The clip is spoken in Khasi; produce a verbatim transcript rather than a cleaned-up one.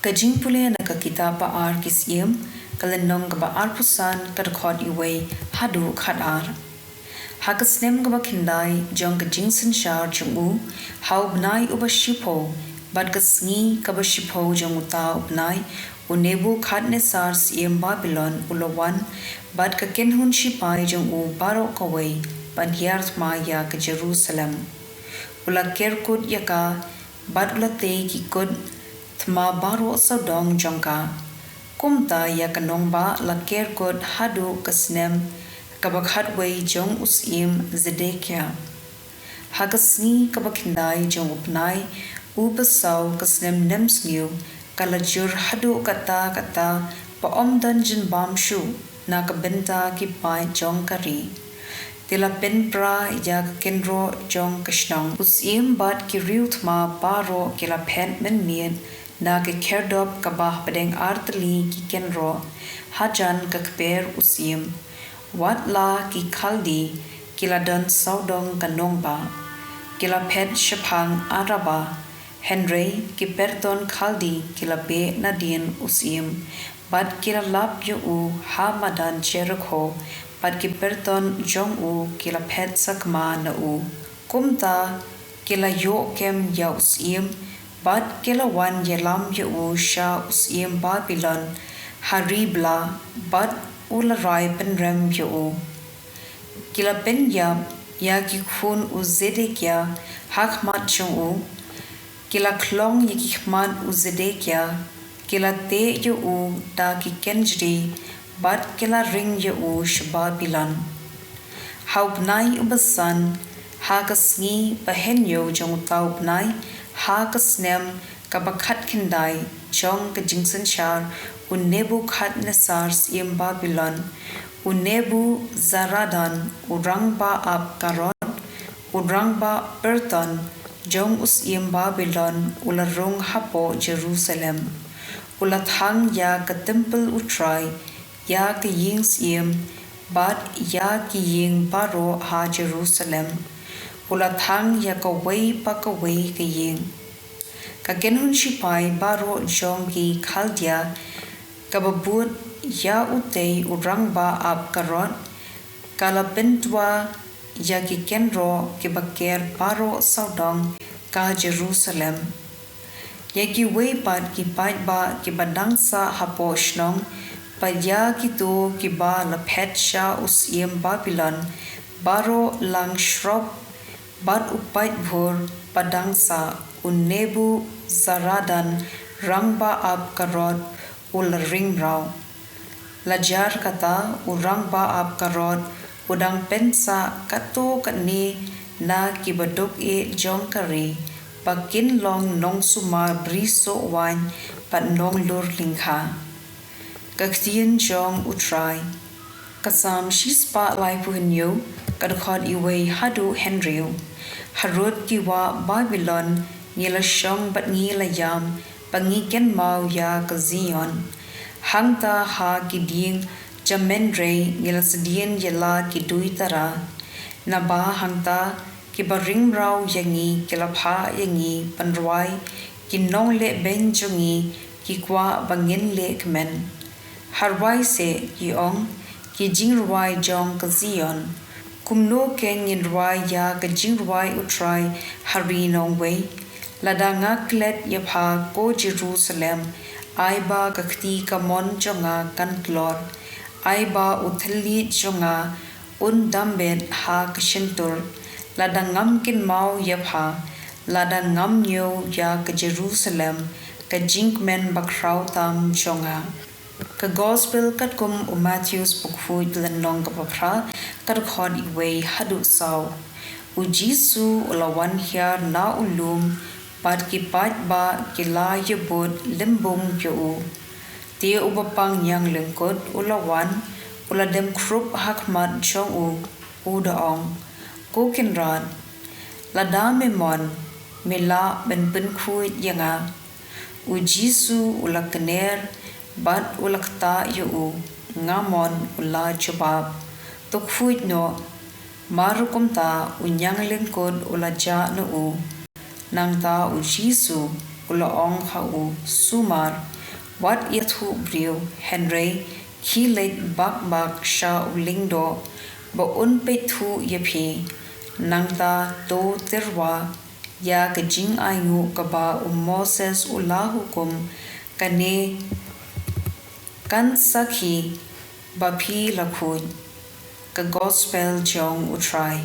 Ka jingpule na ka kitab Ba-ar ki Syiem, ka lynnong kaba arphew san, ka dkhot uwei haduh khatar. Ha ka snem kaba khyndai jong ka jingsynshar jong u, ha u bnai uba shiphew, bad ka sngi kaba shiphew jong uta u bnai, u Nebukhadnessar syiem Babilon u la wan bad ka kynhun shipai jong u baroh kawei ban hiar thma ïa ka Jerusalem. U la ker kut ïa ka bad u la tei ki kut thma baroh sawdong jong ka. Kumta ïa ka nongbah la ker kut haduh ka snem kaba khatwei jong u syiem Zedekiah. Ha ka sngi kaba khyndai jong u bnai uba saw, ka snem nemsniew, ka la jur haduh katta katta ba ym don jingbam shuh na ka bynta ki paid jong ka ri. Te la pynpra ïa ka kynroh jong ka shnong. U syiem bad ki riew thma baroh ki la phet mynmiet na ki khyrdop kaba hapdeng ar tylli ki kynroh hajan ka kper u syiem. Wat la ki Khaldi ki la don sawdong ka nongbah, ki la phet shaphang Arabah. Hynrei ki pyrthon Khaldi ki la beh nadien u syiem bad ki la lap ïa u ha madan Jerikho, bad ki pyrthon jong u ki la phet sakma na u. Kumta ki la ïoh kem ïa u syiem bad ki la wan ïalam ïa u sha u syiem Babilon ha Ribla, bad u la rai pynrem ïa u. Ki la pynïap ïa ki khun u Zedekiah ha khmat jong u. Ki la khlong ïa ki khmat u Zedekiah, ki la teh ïa u da ki kynjri, bad ki la ring ïa u sha Babilon. Ha u bnai uba san, ha ka sngi ba hynñiew jong uta u bnai, ha ka snem kaba khatkhyndai jong ka jingsynshar u Nebukhadnessar syiem Babilon, u Nebuzaradan u rangbah ap Karod, u rangbah pyrthon jong u syiem Babilon, u la rung hapoh Jerusalem. U la thang ïa ka templ U Trai, ïa ka ïing syiem, bad ïa ki ïing baroh ha Jerusalem. U la thang ïa kawei pa kawei ka ïing. Ka kynhun shipai baroh jong ki Khaldia, kaba bud ïa utei u rangbah ap Karod, ka la pyntwa ïa ki kynroh kiba ker baroh sawdong ka Jerusalem. Ïa kiwei pat ki paidbah kiba dang sah hapoh shnong, bad ïa kito kiba la phet sha u syiem Babilon, baroh lang shrop, bad u paidbah ba dang sah, u Nebuzaradan rangbah ap Karod u la ring mraw. Lajar kata u rangbah ap Karod u dang pynsah katto katne na kiba duk eh jong ka ri, ba kin long nongsumar bri soh waiñ bad nonglur lyngkha. Ka ktien jong U Trai. Ka Salm shispah laiphew hynñiew, ka dkhot uwei haduh hynriew. Harud ki wah Babilon ngi la shong bad ngi la ïam, ba ngi kynmaw ïa ka Zion. Hangta ha ki dieng jahmynrei ngi la sdien ïa la ki duitara. Naba hangta kiba ring mraw ïa ngi ki la phah ïa ngi ban rwai, ki nonglehbeiñ jong ngi ki kwah ba ngin lehkmen. Ha rwai seh, ki ong, ki jingrwai jong ka Zion. Kumno keiñ ngin rwai ïa ka jingrwai U Trai ha ri nongwei? Lada nga klet ïa pha, ko Jerusalem, ai ba ka kti kamon jong nga kan tlot. Ai ba u thylliej jong nga un dambeit ha ka shyntur. Lada ngam kynmaw ïa pha, lada ngam ñiew ïa ka Jerusalem, ka jingkmen bakhraw tam jong nga. Ka Gospel katkum u Mathaios, bakhuid, lynnong kaba phra, ka dkhot uwei haduh saw. U Jisu u la wan hiar na u lum, bad ki paidbah ki la ïabud lymbung ïa u. Te u bapang ñianglyngkut u la wan, u la dem khrup ha khmat jong u, u da ong, Ko Kynrad, lada me mon, me lah ban pynkhuid ïa nga. U Jisu u la kner bad u la ktah ïa u, Nga mon, u la jubab. To khuid noh. Mar kumta u ñianglyngkut u la jah na u. Nangta u Jisu u la ong ha u, Sumar. wat ïathuh briew, hynrei khie leit bak bak sha u lyngdoh, ba un peit thuh ïa phi. Nangta to tyrwa ïa ka jingainguh kaba u Moses u la hukum, kane kan sakhi ba phi la khuid. Ka Gospel jong U Trai.